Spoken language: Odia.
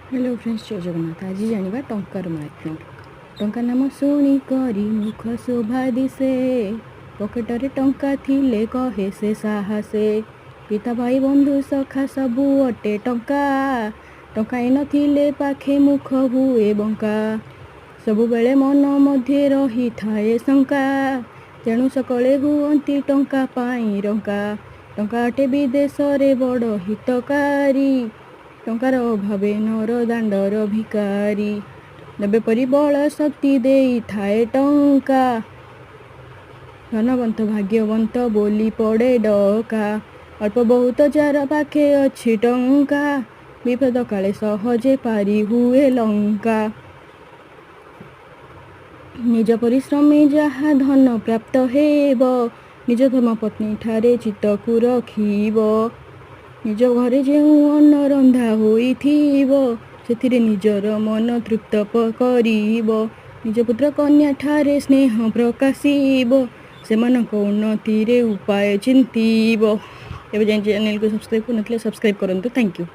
ହ୍ୟାଲୋ ଫ୍ରେଣ୍ଡସ୍, ଜୟ ଜଗନ୍ନାଥ। ଆଜି ଜାଣିବା ଟଙ୍କାର ମାହାତ୍ମ୍ୟ। ଟଙ୍କା ନାମ ଶୁଣି କରି ମୁଖ ଶୋଭା ଦିଶେ, ପକେଟରେ ଟଙ୍କା ଥିଲେ କହେ ସେ ସାହସେ। ପିତା, ଭାଇ, ବନ୍ଧୁ, ସଖା ସବୁ ଅଟେ ଟଙ୍କା, ଟଙ୍କାଏ ନଥିଲେ ପାଖେ ମୁଖ ହୁଏ ବଙ୍କା। ସବୁବେଳେ ମନ ମଧ୍ୟେ ରହିଥାଏ ଶଙ୍କା, ତେଣୁ ସକଳେ ହୁଅନ୍ତି ଟଙ୍କା ପାଇଁ ରଙ୍କା। ଟଙ୍କା ଅଟେ ବିଦେଶରେ ବଡ଼ ହିତକାରୀ, ଟଙ୍କାର ଅଭାବେ ନର ଦାଣ୍ଡର ଭିକାରୀ। ଦେବେ ପରି ବଳ ଶକ୍ତି ଦେଇଥାଏ ଟଙ୍କା, ଧନବନ୍ତ ଭାଗ୍ୟବନ୍ତ ବୋଲି ପଡ଼େ ଡକା। ଅଳ୍ପ ବହୁତ ଯାର ପାଖେ ଅଛି ଟଙ୍କା, ବିପଦ କାଳେ ସହଜେ ପାରି ହୁଏ ଲଙ୍କା। ନିଜ ପରିଶ୍ରମେ ଯାହା ଧନ ପ୍ରାପ୍ତ ହେବ, ନିଜ ଧର୍ମପତ୍ନୀ ଠାରେ ଚିତ୍ତକୁ ରଖିବ। ନିଜ ଘରେ ଯେଉଁ ଅନ୍ନ ରନ୍ଧା ହୋଇଥିବ, ସେଥିରେ ନିଜର ମନ ତୃପ୍ତ କରିବ। ନିଜ ପୁତ୍ର କନ୍ୟା ଠାରେ ସ୍ନେହ ପ୍ରକାଶିବ, ସେମାନଙ୍କ ଉନ୍ନତିରେ ଉପାୟ ଚିନ୍ତିବ। ଏବେ ଯାଏଁ ଚ୍ୟାନେଲକୁ ସବସ୍କ୍ରାଇବ୍ କରିନଥିଲେ ସବସ୍କ୍ରାଇବ୍ କରନ୍ତୁ। Thank you.